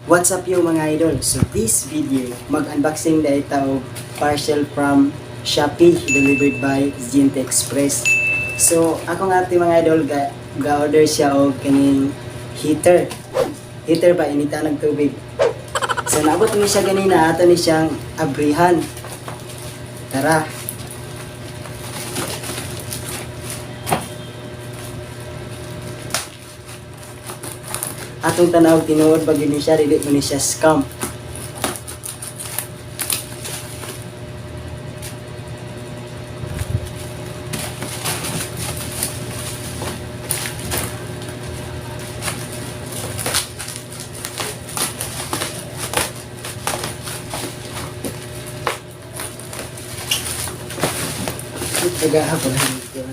What's up, yo, mga idol? So this video, mag-unboxing na ito og parcel from Shopee delivered by GNT Express. So ako nga ate, mga idol, ga-order siya og kaning heater. Heater ba, inita ng tubig. So naabot ni siya ganina, ato ni siyang abrihan. Tara. Atong tanaw tinuod ba gyud ni siya, dili mo ni siya scam. Nagahapon na dito.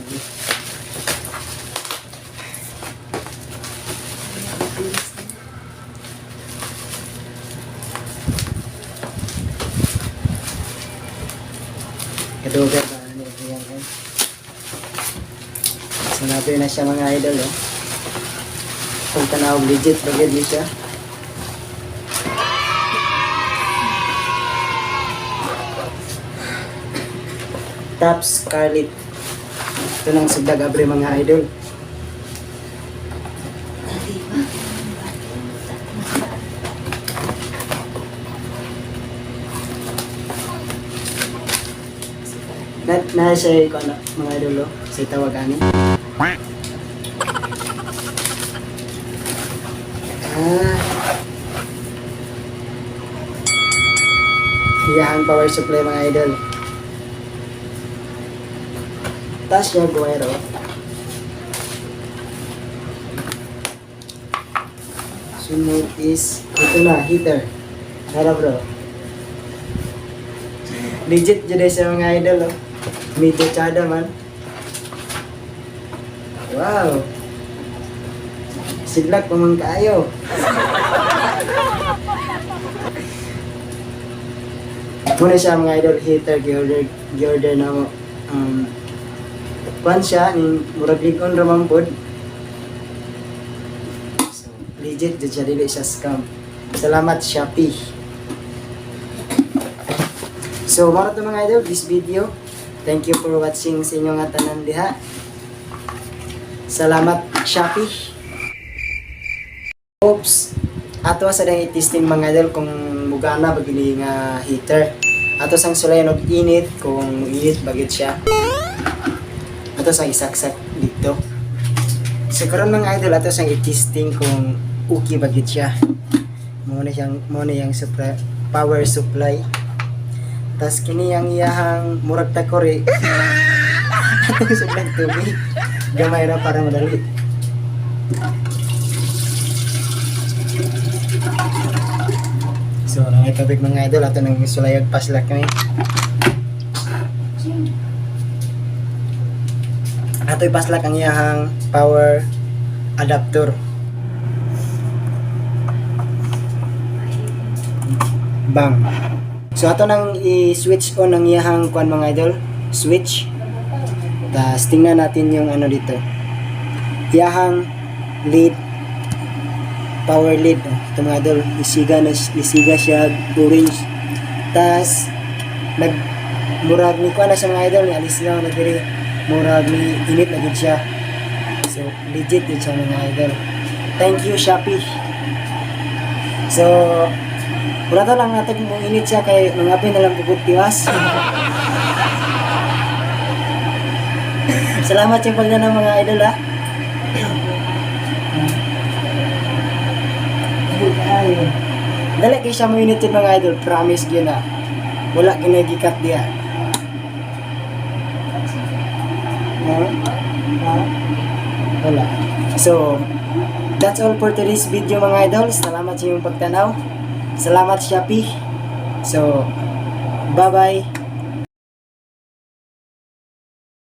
Kaduga ba ni yan eh. So nabi na siya, mga idol, oh. Kung tanaw, legit ba gyud ni siya. Top Scarlet. Ito nang sugdag abre, mga idol. Na siya ko ano, mga idol, oh. Sa tawag ani. Ah. Iyahang power supply, mga idol. Tas siya guero. Sunod is ito na, heater. Tara, bro. Legit jud sa mga idol, oh. Medyo tsada man. Wow. Sidlak pa man kaayo. Muna siya, mga idol, heater gi-order na mo. Kuan siya ning murag lig-on ra man pod. So legit jud siya, dili siya scam. Salamat, Shopee. So mao to, mga idol, this video. Thank you for watching sa inyong nga tanan diha. Salamat, Shopee. Oops. Ato sa dang i-testing, mga idol, kung mugana ba gini nga heater. Ato sang sulayan og init kung init ba gid siya. Ato sang isaksak dito. So karon, mga idol, ato sang i-testing kung okay ba gid siya. Mo na yang supply, power supply. Tas kini ang iyahang murag takori. Atong sugdag tubig. Gamay ra para madali. So, nangay tubig, mga idol, ato nang sulayag paslak kami. Ato ipaslak ang iyahang power adapter. Bang. So ato nang i-switch on ang iyahang kuan, mga idol, switch. Tas tingnan natin yung ano dito. Iyahang lead, power lead. Oh, ito, mga idol, isiga na isiga siya orange. Tas nag murag ni kuan na siya, mga idol, ni alis na na diri. Murag ni init na gid siya. So legit din siya, mga idol. Thank you, Shopee. So wala to lang natin mo init siya kay mga na lang bukod tiwas. Salamat sa pagdana, mga idol, ha. Ayun. Dali kay siya mo init yun, mga idol, promise gyud na. Wala ginagikat diya. Ha? Ha? Wala. So, that's all for today's video, mga idol. Salamat sa inyong pagtanaw. Salamat, Shopee. So, bye-bye.